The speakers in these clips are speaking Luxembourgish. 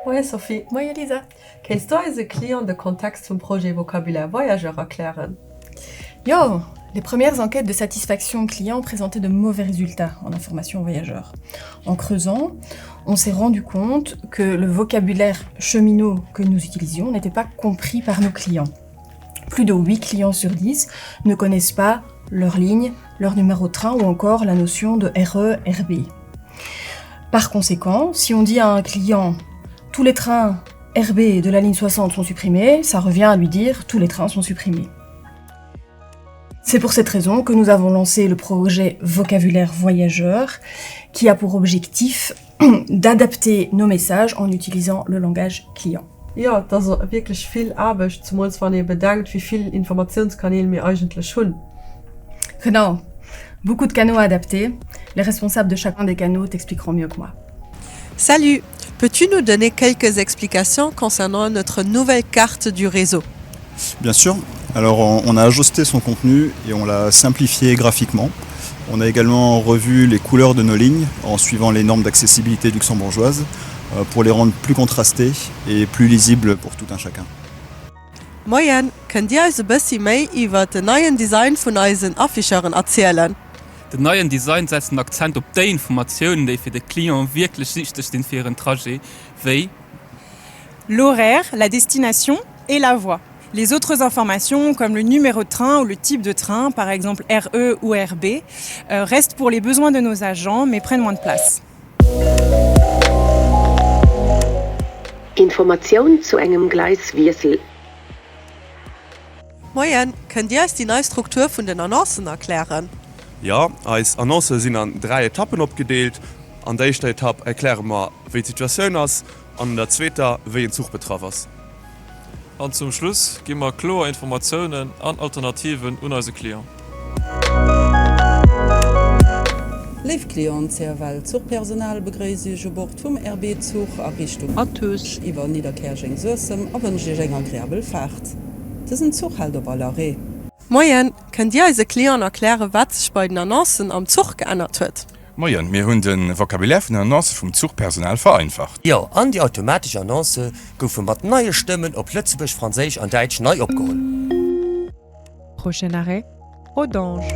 Moie Sophie. Moie Lisa. Kéints du eise Client de Kontext vum Projet Vocabulaire Voyageur erklären? Jo, les premières enquêtes de satisfaction client présentaient de mauvais résultats en information voyageur. En creusant, on s'est rendu compte que le vocabulaire cheminot que nous utilisions n'était pas compris par nos clients. Plus de 8 clients sur 10 ne connaissent pas leur ligne, leur numéro de train ou encore la notion de RE, RB. Par conséquent, si on dit à un client tous les trains RB de la ligne 60 sont supprimés, ça revient à lui dire tous les trains sont supprimés. C'est pour cette raison que nous avons lancé le projet Vocabulaire Voyageur qui a pour objectif d'adapter nos messages en utilisant le langage client. Jo, et ass wierklech vill Aarbecht, zemools wann ee bedenkt, wéi vill Informatiounskanäl mir eigentlech hunn. Genau, beaucoup de canaux à adapter, les responsables de chacun des canaux t'expliqueront mieux que moi. Salut, peux-tu nous donner quelques explications concernant notre nouvelle carte du réseau? Bien sûr. Alors on a ajusté son contenu et on l'a simplifié graphiquement. On a également revu les couleurs de nos lignes en suivant les normes d'accessibilité luxembourgeoise euh, pour les rendre plus contrastées et plus lisibles pour tout un chacun. Moien, kënnt Dir eis e bëssi méi iwwert den neien Design vun eisen Afficheuren erzielen? Den neien Design setzt den Akzent op déi Informatiounen, déi fir de Client wierklech wichteg sinn fir hiren Trajet, wéi. L'horaire, la destination et la voie. Les autres informations, comme le numéro de train ou le type de train, par exemple RE ou RB, euh, restent pour les besoins de nos agents, mais prennent moins de place. Informatioun zu engem Gleiswiessel. Moien, kënnt Dir eis déi nei Struktur vun den Annoncen erklären? Jo, eis Annoncë sinn an 3 Etappen opgedeelt. An der éischter Etapp erkläre mer, wéi d'Situatioun ass, an an der zweeter, wéi en Zuch betraff ass. An zum Schluss gi mer kloer Informatiounen an Alternativen un eise Client. Léif Clienten, CFL Zuchpersonal begréisst Iech u Bord vum RB-Zuch a Richtung Athus iwwer Nidderkäerjeng-Suessem a wënscht Iech eng agreabel Faart. Dësen Zuch hält op all Arrêt. Moien, kënnt Dir eise Clienten erklären, wat sech bei den Annoncen am Zuch geännert huet? Moien, mir hunn de Vocabulaire vun den Annoncë vum Zuchpersonal vereinfacht. Jo, an déi automatesch Annoncë goufe mat neie Stëmmen op Lëtzebuerg, Franséisch an Däitsch nei opgeholl. Prochain arrêt, Rodange.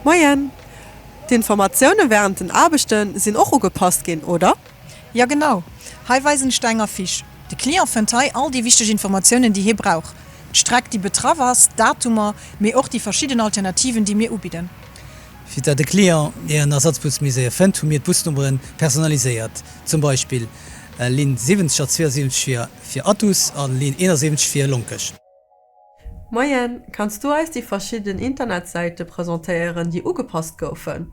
Moien, d'Informatioune wärend den Aarbechte sinn och ugepasst ginn, oder? Jo genau, hei weisen ech der eng Affiche. De Client fënnt hei all déi wichteg Informatiounen déi hie brauch, d'Streck déi betraff ass, d'Datumer, mee och déi verschidden Alternativen déi mir ubidden. Fir dat de Client ären Ersatzbus méi séier fënnt, hu mir d'Busnummeren personaliséiert. Zum Beispill Linn 70 a 72 fir fir Athus a Linn 71 fir Lonkech. Moien, kanns du eis déi verschidden Internetsäite presentéieren, déi ugepasst goufen?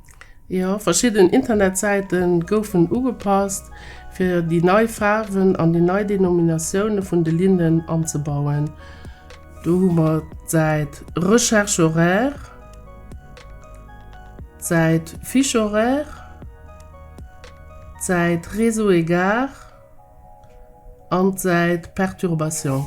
Jo, verschidden Internetsäite goufen ugepasst, fir déi nei Faarwen an déi nei Denominatioune vun de Linnen anzebauen. Do hu mer d'Säit Recherche horaire, d'Säit Fiche horaire, d'Säit Réseau et gare an d'Säit Perturbation.